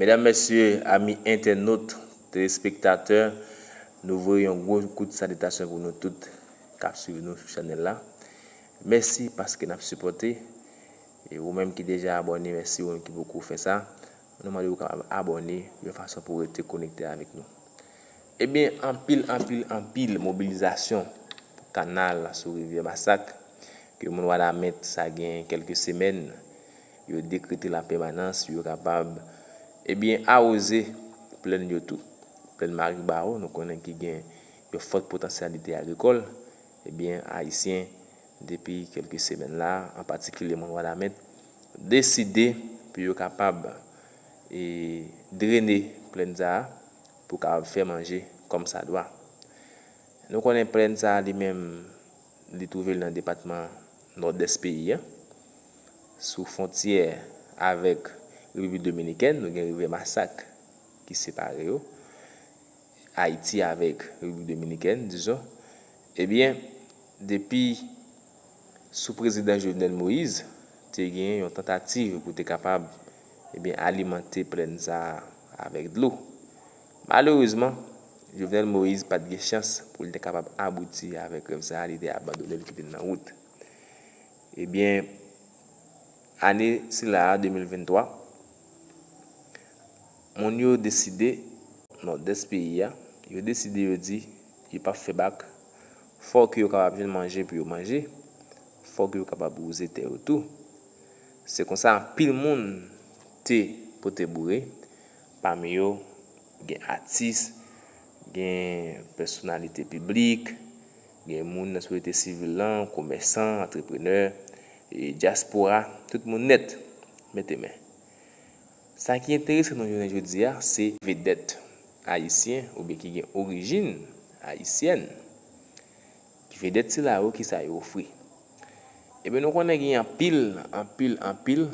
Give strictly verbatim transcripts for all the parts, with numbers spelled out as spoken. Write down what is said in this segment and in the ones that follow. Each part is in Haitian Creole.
Medam, mesye, ami entènot, telespektatè, nou voye yon gwo kout salitasyon pou nou tout k ap swiv nou sou chanèl la. Mèsi paske n ap sipòte. E ou menm ki deja abòne, mèsi. Ou menm ki poko fè sa, nou mande w kapab abòne yon fason pou w rete konekte avèk nou. Ebyen, anpil, anpil, anpil mobilizasyon pou kanal sou rivyè Masak, ke moun Wanament sa gen kèlke semèn, yo dekrete lapèmanans, yo kapab, ebyen, awoze plèn yo tou. Plèn Maribawo, nou konnen ki gen yon fòt potansyalite agrikòl, ebyen, Ayisyen, depi kèlke semèn la, an patikilye moun Wanament, deside pou yo kapab, e, drene plèn sa a, pou kapab fè manje kòmsadwa. Nou konnen plèn sa a li menm, li twouve l nan depatman Nòdès peyi a, sou fwontyè avèk Repiblik Dominikèn, nou gen rivyè Masak ki separe yo, Ayiti avèk Repiblik Dominikèn, dizon. Ebyen, depi sou prezidan Jovenel Moïse, te gen yon tantativ pou te kapab, ebyen, alimante plèn sa a avèk dlo. Malerezman, Jovenel Moïse pa t gen chans pou l te kapab abouti avèk rèv sa a, li te abandone l, kite l nan wout. Ebyen, ane sila a, de mil venntwa, moun yo deside, Nòdès peyi a, yo deside, yo di, yo p ap fè bak, fòk yo kapab jwenn manje pou yo manje, fòk yo kapab wouze tè yo tou. Se konsa, anpil moun te pote boure, pami yo, gen atis, gen pèsonalite piblik, gen moun nan sosyete sivil lan, komèsan, antreprenè, e dyaspora, tout moun nèt mete men. Sa ki enterese nou jounen jodi a, se vedèt ayisyen oubyen ki gen orijin ayisyèn. Vedèt sila yo, kisa yo ofri? Ebyen, nou konnen gen anpil, anpil, anpil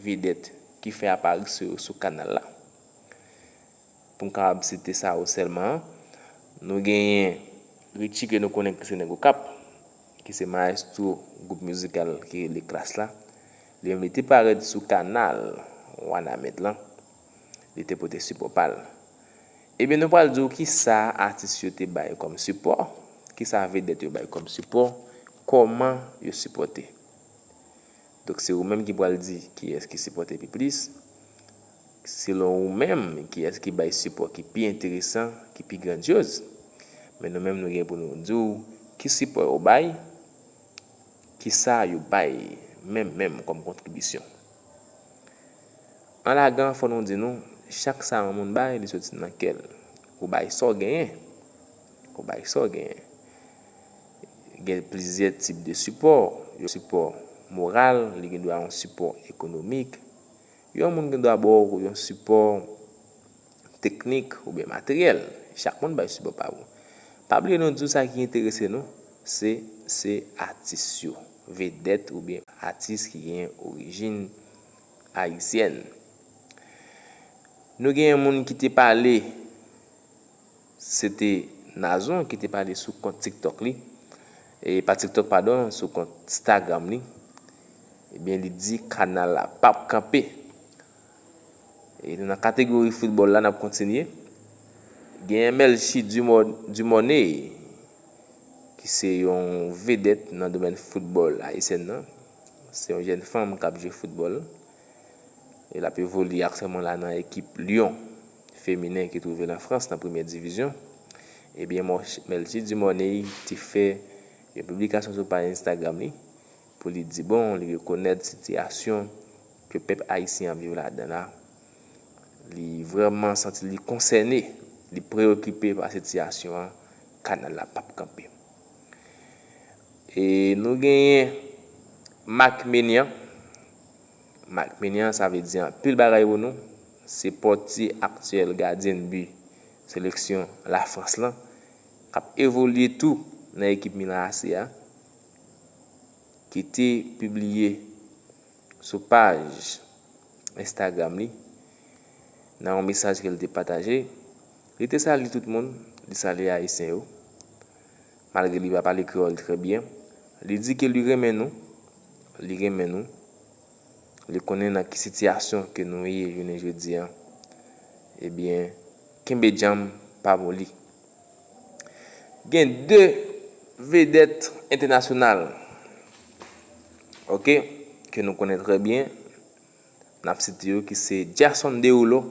vedèt ki fè aparisyon yo sou kanal la. Pou m kapab site sa yo sèlman, nou genyen Richie ke nou konnen ki se nèg Okap, ki se mayestwo gwoup mizikal ki rele Klass la. Li menm li te parèt sou kanal Wanament lan. Li te pote sipò pa l. Ebyen, nou pral di w kisa atis yo te bay kòm sipò, kisa vedèt yo bay kòm sipò, kòman yo sipòte. Donk, se ou menm ki pral di kiyès ki sipòte pi plis. Selon ou menm, kiyès ki bay sipò ki pi enteresan, ki pi grandyoz. Men nou menm, nou gen pou nou di w ki sipò yo bay, kisa yo bay menm, menm kòm kontribisyon. An lagan, fò nou di nou, chak sa yon moun bay, li soti nan kè l. Ou bay sa w genyen. Ou bay sa w genyen. Gen plizyè tip de sipò. Yon sipò moral, li gen dwa yon sipò ekonomik. Yon moun gen dwa ba w yon sipò teknik oubyen materyèl. Chak moun bay sipò pa yo. Pa bliye nou di w sa ki enterese nou, se, se atis yo. Vedèt oubyen atis ki gen orijin ayisyèn. Nou gen yon moun ki te pale, se te Nazon ki te pale sou kont TikTok li, e pa TikTok, padon, sou kont Instagram li. Ebyen, li di kanal la p ap kanpe. E nou nan kategori foutbòl la, n ap kontinye. Gen Melchie Dumor-, Dumornay, ki se yon vedèt nan domèn foutbòl ayisyèn nan. Se yon jèn fanm k ap jwe foutbòl. E l ap evolye aktyèlman la nan ekip Lyon feminen ki twouve l an Frans nan premyè divizyon. Ebyen, Melchie Dumornay te fè yon piblikasyon sou paj Instagram li pou li di, bon, li rekonèt sitiyasyon ke pèp ayisyen ap viv ladan la. Li vrèman santi li konsène, li preyokipe pa sitiyasyon an, kanal la p ap kanpe. E nou genyen Marc Maignan. Marc Maignan, sa vle di anpil bagay pou nou. Se pòtye aktyèl gadyen bi seleksyon Lafrans lan, k ap evolye tou nan ekip Milan A C a, ki te pibliye sou paj Instagram li, nan yon mesaj ke l te pataje, li te salye tout moun, li salye Ayisyen yo. Malgre li pa pale kreyòl trè byen, li di ke li renmen nou, li renmen nou, li konnen nan ki sitiyasyon ke nou ye jounen jodi a. Ebyen, kenbe djanm, pa moli. Gen de vedèt entènasyonal, oke, ke nou konnen trè byen, n ap site yo, ki se Jason Derulo.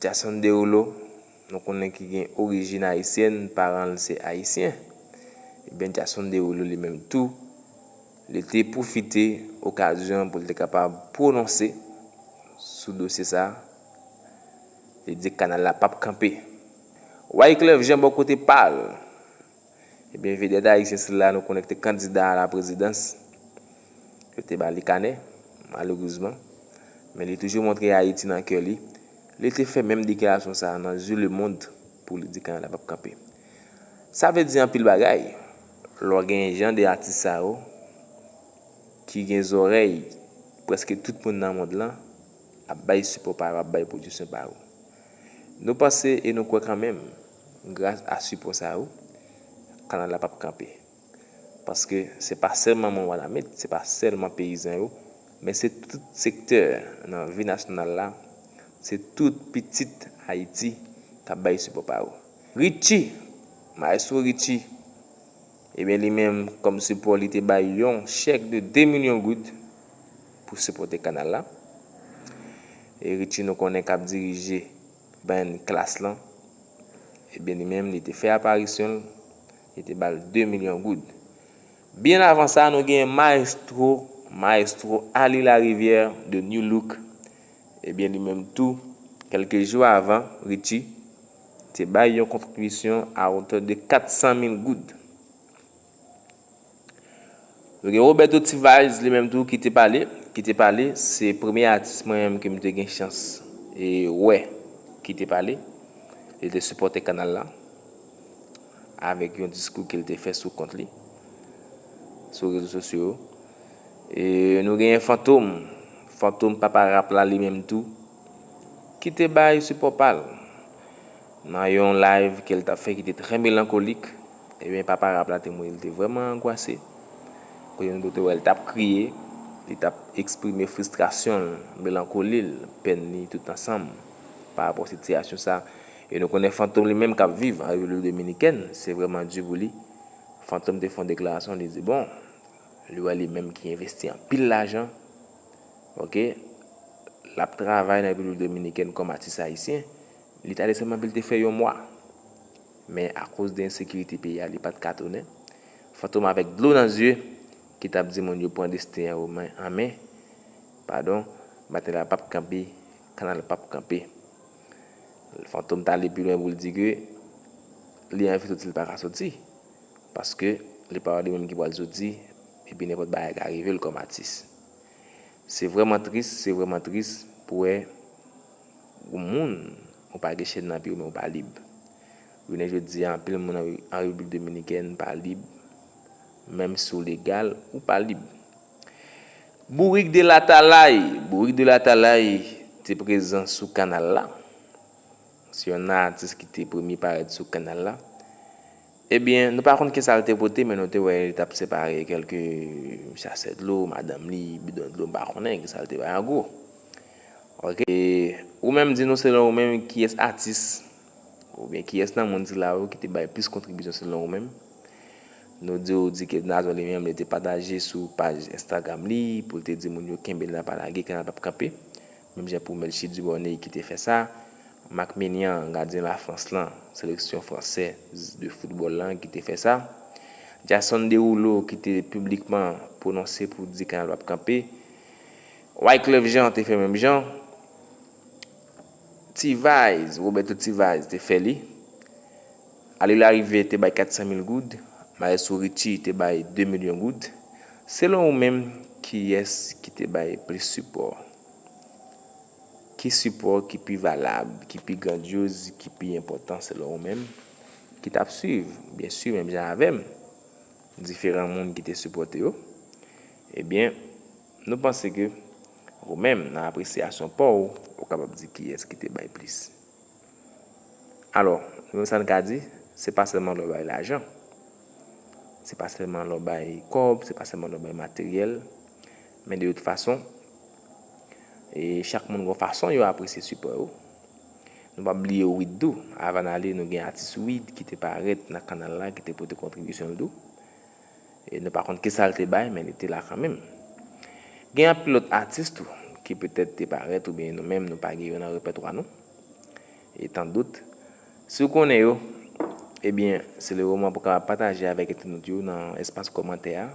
Jason Derulo, nou konnen ki gen orijin ayisyèn, paran l se ayisyen. Ebyen, Jason Derulo li menm tou, li te pwofite okazyon pou l te kapab pwononse sou dosye sa a. Li di kanal la p ap kanpe. Wyclef Jean bò kote pa l, ebyen, vedèt ayisyen sila nou konnen ki te kandida a la prezidans, yo te ba li kanè, malerezman. Men li toujou montre Ayiti nan kè li. Li te fè menm deklarasyon sa a nan Zye Lemonn pou li di kanal la p ap kanpe. Sa vle di anpil bagay lè w gen jan de atis sa yo ki gen zòrèy prèske tout moun nan mond lan ap bay sipò pa yo, ap bay pwodiksyon pa yo. Nou panse e nou kwè kanmenm, gras a sipò sa yo, kanal la p ap kanpe. Paske se pa sèlman moun Wanament, se pa sèlman peyizan yo, men se tout sektè nan vi nasyonal la, se tout pitit Ayiti k ap bay sipò pa yo. Richie, Maestro Richie, ebyen, li menm, kòm sipò, li te bay yon chèk de de milyon goud pou sipòte kanal la. E Richie, nou konnen, k ap dirije bann klas lan, ebyen, li menm, li te fè aparisyon l, li te ba l de milyon goud. Byen avan sa, nou gen Maestro, Maestro Ali Larivière de New Look. Ebyen, li menm tou, kèlke jou avan, Richie te bay yon kontribisyon a wotè de kat san mil goud. Nou gen Roberto T-Vice, li menm tou, ki te pale, ki te pale, se premye atis mwen menm ke m te gen chans e wè ki te pale. Li te sipòte kanal la avèk yon diskou ke l te fè sou kont li, sou rezo sosyo yo. E nou genyen Fantom, Fantom papa rap la li menm tou, ki te bay sipò pa l nan yon live ke l t ap fè ki te trè melankolik. Ebyen, papa rap la te montre l te vrèman angwase. Kote nou te wè l t ap kriye, li t ap eksprime fristrasyon l, melankoli l, pèn li tout ansanm pa rapò sitiyasyon sa. E nou konnen Fantom li menm k ap viv an Repiblik Dominikèn, se vrèman di pou li. Fantom te fè yon deklarasyon, li di, bon, li wè li menm ki envesti anpil lajan, oke, l ap travay nan Repiblik Dominikèn kòm atis ayisyen, li ta de sèlman pou l te fè yon mwa. Men akoz de ensekirite peyi a, li pa t ka tounen. Fantom avèk dlo nan zye, ki t ap di moun yo pran desten an men, an men, padon, batay la p ap kanpe, kanal p ap kanpe. Fantom t ale pi lwen pou l di ke li anvi soti, li pa ka soti, paske li pa wè li menm ki pral soti, epi nenpòt bagay ka rive l kòm atis. Se vrèman tris, se vrèman tris pou wè yon moun, ou pa gen chèn nan pye w, men ou pa lib. Jounen jodi a, anpil moun an, an Repiblik Dominikèn pa lib, menm si w legal, ou pa lib. Bourik de Latalay, Bourik de Latalay te prezan sou kanal la. Se yon atis ki te premye parèt sou kanal la. Ebyen, nou pa konn kisa l te pote, men nou te wè li t ap separe kèlke chasè dlo, madanm li, bidon dlo, m pa konnen kisa l te bay an gwo. Oke. E ou menm, di nou selon ou menm, kiyès atis oubyen kiyès nan moun sila yo ki te bay plis kontribisyon selon ou menm? Nou di w di ke Nazon li menm, li te pataje sou paj Instagram li pou l te di moun yo kenbe la, pa lage, kanal p ap kanpe. Menm jan pou Melchie Dubonnet ki te fè sa. Marc Maignan, gadyen Lafrans lan, seleksyon fransèz de foutbòl lan, ki te fè sa. Jason Derulo ki te piblikman pwononse pou di kanal p ap kanpe. Wyclef Jean te fè menm jan. T-Vice, Roberto T-Vice te fè li. Ali Larivière te bay kat san mil goud. Maestro Richie te bay de milyon goud. Selon ou menm, kiyès ki te bay plis sipò? Ki sipò ki pi valab, ki pi grandyoz, ki pi enpòtan selon ou menm, ki t ap swiv, byen si, menm jan avè m, diferan moun ki te sipòte yo? Ebyen, nou panse ke ou menm, nan apresyasyon pa w, ou kapab di kiyès ki te bay plis. Alò, nou menm sa n ka di, se pa sèlman lè w bay lajan, se pa sèlman lè w bay kòb, se pa sèlman lè w bay materyèl, men de tout fason, e chak moun gen fason yo apresye sipò yo. Nou p ap bliye Wid tou. Avan n ale, nou gen atis Wid ki te parèt nan kanal la, ki te pote kontribisyon l tou. E nou pa konn kisa l te bay, men li te la kanmenm. Gen anpil lòt atis tou ki petèt te parèt oubyen nou menm nou pa gen yo nan repètwa nou. E tandout, si w konnen yo, ebyen, se le moman pou w kapab pataje avèk entènot yo nan espas kòmantè a.